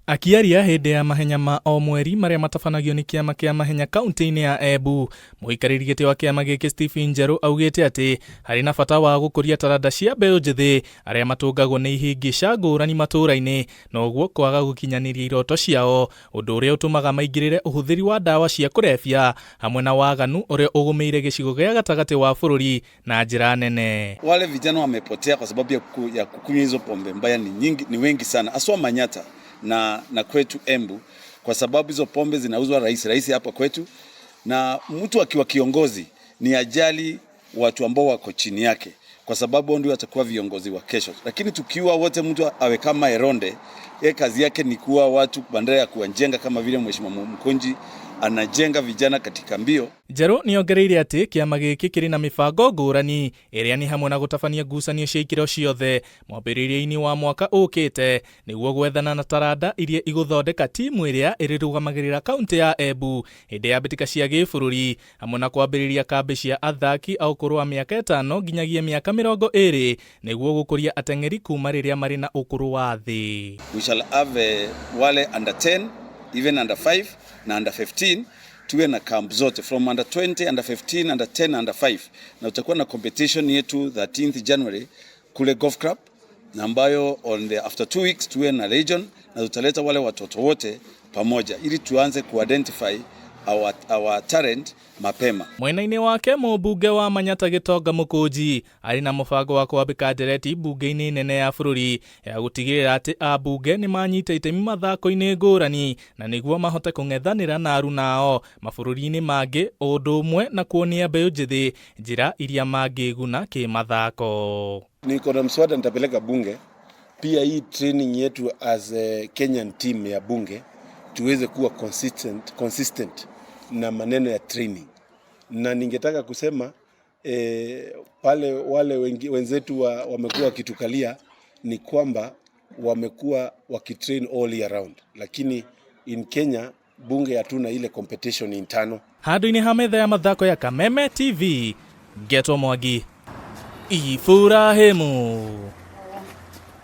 Akiaria hĩndĩ ya mahenya ma o mweri marĩa matabanagio nĩ kĩama kĩa mahenya kaunti-inĩ ya Embu, mũikarĩri gĩtĩ wa kĩama gĩkĩ Stephen Njerũ augĩte atĩ harĩ na bata wa gũkũria taranda cia mbeũ njĩthĩ arĩa matũngagwo nĩ ihĩngĩca ngũrani matũũra-inĩ na ũguo kwaga gũkinyanĩria iroto ciao, ũndũ ũrĩa ũtũmaga maingĩrĩre ũhũthĩri wa ndawa cia kũrebia hamwe na waganu ũrĩa ũgũmĩire gĩcigo gĩa gatagatĩ wa bũrũri na njĩra nene. Wale vijana wamepotea kwa sababu ya kukunywa hizo pombe mbaya ni nyingi, ni wengi sana haswa Manyata na kwetu Embu, kwa sababu hizo pombe zinauzwa rahisi rahisi hapa kwetu, na mtu akiwa kiongozi ni ajali watu ambao wako chini yake, kwa sababu ndio watakuwa viongozi wa kesho. Lakini tukiwa wote, mtu awe kama Eronde, yeye kazi yake ni kuwa watu badala ya kuwajenga kama vile Mheshimiwa Mkunji anajenga vijana katika mbio. Njerũ nĩongereire atĩ kĩama gĩkĩ kĩrĩ na mĩbango ngũrani ĩrĩa nĩ hamwe na gũtabania ngucanio cia ikĩro ciothe mwambĩrĩrio-inĩ wa mwaka ũkĩte nĩguo gwethana na taranda iria igũthondeka timu ĩrĩa ĩrĩrũgamagĩrĩra kaunti ya Embu hĩndĩ ya mbĩtĩka cia gĩbũrũri, hamwe na kwambĩrĩria kambĩ cia athaki a ũkũrũ wa mĩaka 5 nginyagia mĩaka 20 nĩguo gũkũria ateng'eri kuma rĩrĩa marĩ na ũkũrũ wa thĩ. We shall have wale under 10, even under 5 na under 15, tuwe na camp zote from under 20, under 15, under 10, under 5, na utakuwa na competition yetu 13th January kule Golf Club, na ambayo on the after 2 weeks tuwe na region, na tutaleta wale watoto wote pamoja ili tuanze kuidentify our talent mapema. Mwena-inĩ wake, mũmbunge wa Manyata Gĩtonga Mũkũnji arĩ na mũbango wa kwambĩka ndereti mbunge-inĩ nene ya bũrũri ya gũtigĩrĩra atĩ ambunge nĩ manyita itemi mathako-inĩ ngũrani na nĩguo mahote kũng'ethanĩra na arunao mabũrũri-inĩ mangĩ, ũndũ ũmwe na kuonia mbeũ njĩthĩ njĩra iria mangĩguna kĩmathako. Niko na mswada nitapeleka bunge pia, hii training yetu as a Kenyan team ya bunge tuweze kuwa consistent na maneno ya training, na ningetaka kusema pale wale wenzetu wamekuwa wakitukalia ni kwamba wamekuwa wakitrain all year round, lakini in Kenya bunge hatuna ile competition internal. Handũ-inĩ ha metha ya mathako ya Kameme TV, Ngetwo Mwangi Iburahimu.